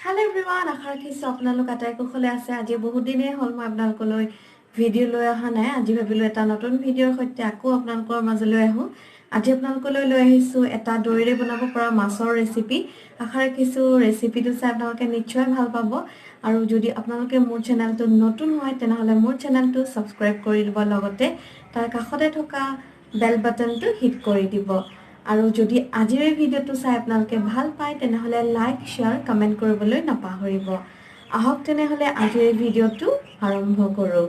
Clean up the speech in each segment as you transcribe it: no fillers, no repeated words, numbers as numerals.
Hello' everyone, আশা ৰাখিছোঁ আপোনালোক আটাই কুশলে আছে। আজি বহুত দিনেই হ'ল মই আপোনালোকলৈ ভিডিঅ' লৈ অহা নাই। আজি ভাবিলোঁ এটা নতুন ভিডিঅ'ৰ সৈতে আকৌ আপোনালোকৰ মাজলৈ আহোঁ। আজি আপোনালোকলৈ লৈ আহিছোঁ এটা দৈৰে বনাব পৰা মাছৰ ৰেচিপি। আশা ৰাখিছোঁ ৰেচিপিটো চাই আপোনালোকে নিশ্চয় ভাল পাব। আৰু যদি আপোনালোকে মোৰ চেনেলটো নতুন হয় তেনেহ'লে মোৰ চেনেলটো ছাবস্ক্ৰাইব কৰি দিব, লগতে তাৰ কাষতে থকা বেল বাটনটো হিট কৰি দিব। আৰু যদি আজিৰ এই ভিডিঅ'টো চাই আপোনালোকে ভাল পায় তেনেহ'লে লাইক, শ্বেয়াৰ, কমেণ্ট কৰিবলৈ নাপাহৰিব। আহক তেনেহ'লে আজিৰ এই ভিডিঅ'টো আৰম্ভ কৰোঁ।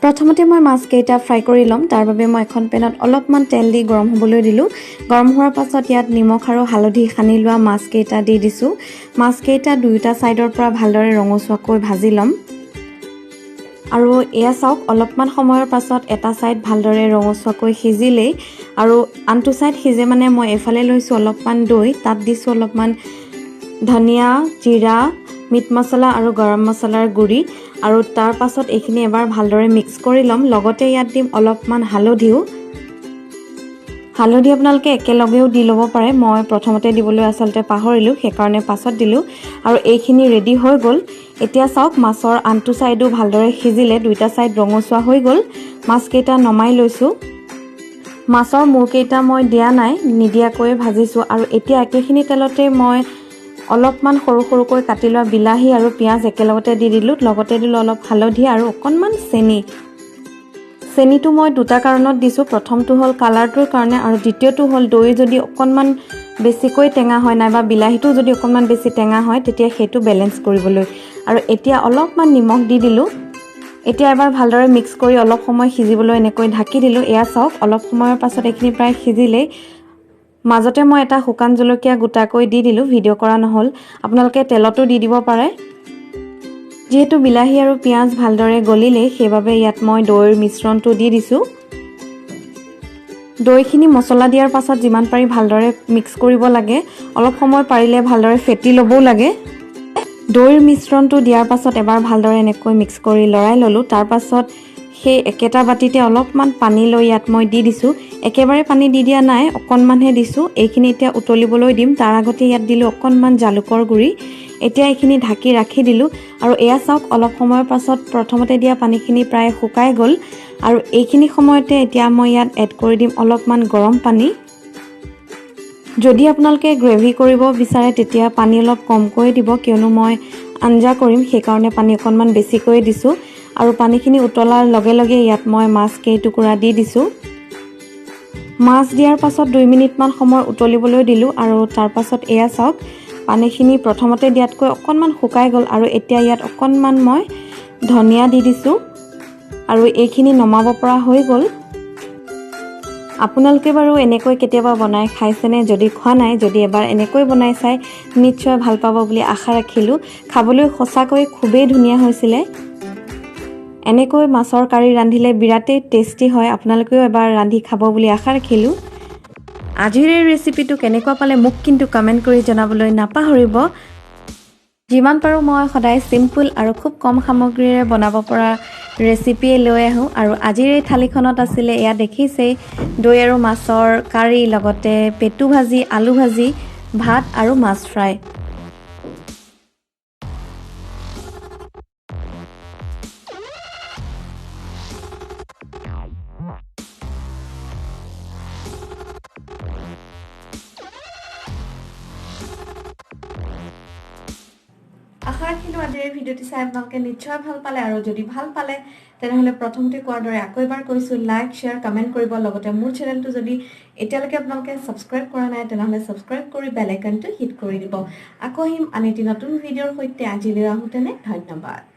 প্ৰথমতে মই মাছকেইটা ফ্ৰাই কৰি ল'ম। তাৰ বাবে মই এখন পেনত অলপমান তেল দি গৰম হ'বলৈ দিলোঁ। গৰম হোৱাৰ পাছত ইয়াত নিমখ আৰু হালধি সানি লোৱা মাছকেইটা দি দিছোঁ। মাছকেইটা দুয়োটা ছাইডৰ পৰা ভালদৰে ৰঙচুৱাকৈ ভাজি ল'ম। আৰু এয়া চাওক, অলপমান সময়ৰ পাছত এটা ছাইড ভালদৰে ৰঙচুৱাকৈ সিজিলেই আৰু আনটো ছাইড সিজে মানে মই এইফালে লৈছোঁ অলপমান দৈ, তাত দিছোঁ অলপমান ধনিয়া, জিৰা, মিট মছলা আৰু গৰম মছলাৰ গুড়ি। আৰু তাৰ পাছত এইখিনি এবাৰ ভালদৰে মিক্স কৰি ল'ম। লগতে ইয়াত দিম অলপমান হালধিও। হালধি আপোনালোকে একেলগেও দি ল'ব পাৰে, মই প্ৰথমতে দিবলৈ আচলতে পাহৰিলোঁ, সেইকাৰণে পাছত দিলোঁ। আৰু এইখিনি ৰেডি হৈ গ'ল। এতিয়া চাওক মাছৰ আনটো ছাইডো ভালদৰে সিজিলে, দুইটা ছাইড ৰঙচুৱা হৈ গ'ল। মাছকেইটা নমাই লৈছোঁ। মাছৰ মূৰকেইটা মই দিয়া নাই, নিদিয়াকৈয়ে ভাজিছোঁ। আৰু এতিয়া একেখিনি তেলতে মই অলপমান সৰু সৰুকৈ কাটি লোৱা বিলাহী আৰু পিঁয়াজ একেলগতে দি দিলোঁ। লগতে দিলোঁ অলপ হালধি আৰু অকণমান চেনি। চেনিটো মই দুটা কাৰণত দিছোঁ। প্ৰথমটো হ'ল কালাৰটোৰ কাৰণে আৰু দ্বিতীয়টো হ'ল দৈ যদি অকণমান বেছিকৈ টেঙা হয় নাইবা বিলাহীটো যদি অকণমান বেছি টেঙা হয় তেতিয়া সেইটো বেলেঞ্চ কৰিবলৈ। আৰু এতিয়া অলপমান নিমখ দি দিলোঁ। এতিয়া এবাৰ ভালদৰে মিক্স কৰি অলপ সময় সিজিবলৈ এনেকৈ ঢাকি দিলোঁ। এয়া চাওক, অলপ সময়ৰ পাছত এইখিনি প্ৰায় সিজিলেই। মাজতে মই এটা শুকান জলকীয়া গোটাকৈ দি দিলোঁ, ভিডিঅ' কৰা নহ'ল। আপোনালোকে তেলতো দি দিব পাৰে। যিহেতু বিলাহী আৰু পিঁয়াজ ভালদৰে গলিলেই, সেইবাবে ইয়াত মই দৈৰ মিশ্ৰণটো দি দিছোঁ। দৈখিনি মছলা দিয়াৰ পাছত যিমান পাৰি ভালদৰে মিক্স কৰিব লাগে। অলপ সময় পাৰিলে ভালদৰে ফেটি ল'বও লাগে। দৈৰ মিশ্ৰণটো দিয়াৰ পাছত এবাৰ ভালদৰে এনেকৈ মিক্স কৰি লৰাই ল'লোঁ। তাৰ পাছত সেই একেটা বাতিতে অলপমান পানী লৈ ইয়াত মই দি দিছোঁ। একেবাৰে পানী দি দিয়া নাই, অকণমানহে দিছোঁ। এইখিনি এতিয়া উতলিবলৈ দিম। তাৰ আগতে ইয়াত দিলোঁ অকণমান জালুকৰ গুড়ি। এতিয়া এইখিনি ঢাকি ৰাখি দিলোঁ। আৰু এয়া চাওক, অলপ সময়ৰ পাছত প্ৰথমতে দিয়া পানীখিনি প্ৰায় শুকাই গ'ল। আৰু এইখিনি সময়তে এতিয়া মই ইয়াত এড কৰি দিম অলপমান গৰম পানী। যদি আপোনালোকে গ্ৰেভি কৰিব বিচাৰে তেতিয়া পানী অলপ কমকৈ দিব, কিয়নো মই আঞ্জা কৰিম সেইকাৰণে পানী অকণমান বেছিকৈ দিছোঁ। আৰু পানীখিনি উতলাৰ লগে লগে ইয়াত মই মাছ কেইটুকুৰা দি দিছোঁ। মাছ দিয়াৰ পাছত 2 মিনিটমান সময় উতলিবলৈ দিলোঁ। আৰু তাৰ পাছত এয়া চাওক, পানীখিনি প্ৰথমতে দিয়াতকৈ অকণমান শুকাই গ'ল। আৰু এতিয়া ইয়াত অকণমান মই ধনিয়া দি দিছোঁ। আৰু এইখিনি নমাব পৰা হৈ গ'ল। আপোনালোকে বাৰু এনেকৈ কেতিয়াবা বনাই খাইছেনে? যদি খোৱা নাই, যদি এবাৰ এনেকৈ বনাই চাই নিশ্চয় ভাল পাব বুলি আশা ৰাখিলোঁ। খাবলৈ সঁচাকৈ খুবেই ধুনীয়া হৈছিলে। এনেকৈ মাছৰ কাৰী ৰান্ধিলে বিৰাটেই টেষ্টি হয়। আপোনালোকেও এবাৰ ৰান্ধি খাব বুলি আশা ৰাখিলোঁ। আজিৰ এই ৰেচিপিটো কেনেকুৱা পালে মোক কিন্তু কমেণ্ট কৰি জনাবলৈ নাপাহৰিব। যিমান পাৰোঁ মই সদায় চিম্পুল আৰু খুব কম সামগ্ৰীৰে বনাব পৰা ৰেচিপিয়ে লৈ আহোঁ। আৰু আজিৰ এই থালিখনত আছিলে এয়া দেখিছেই দৈ আৰু মাছৰ কাৰী, লগতে পেটু ভাজি, আলু ভাজি, ভাত আৰু মাছ ফ্ৰাই। আশা ৰাখিলোঁ আজিৰ এই ভিডিঅ'টি চাই আপোনালোকে নিশ্চয় ভাল পালে। আৰু যদি ভাল পালে তেনেহ'লে প্ৰথমতে কোৱাৰ দৰে আকৌ এবাৰ কৈছোঁ, লাইক, শ্বেয়াৰ, কমেণ্ট কৰিব। লগতে মোৰ চেনেলটো যদি এতিয়ালৈকে আপোনালোকে ছাবস্ক্ৰাইব কৰা নাই তেনেহ'লে ছাবস্ক্ৰাইব কৰি বেল আইকনটো হিট কৰি দিব। আকৌ আহিম আন এটি নতুন ভিডিঅ'ৰ সৈতে। আজিলৈ আহোঁতেনে ধন্যবাদ।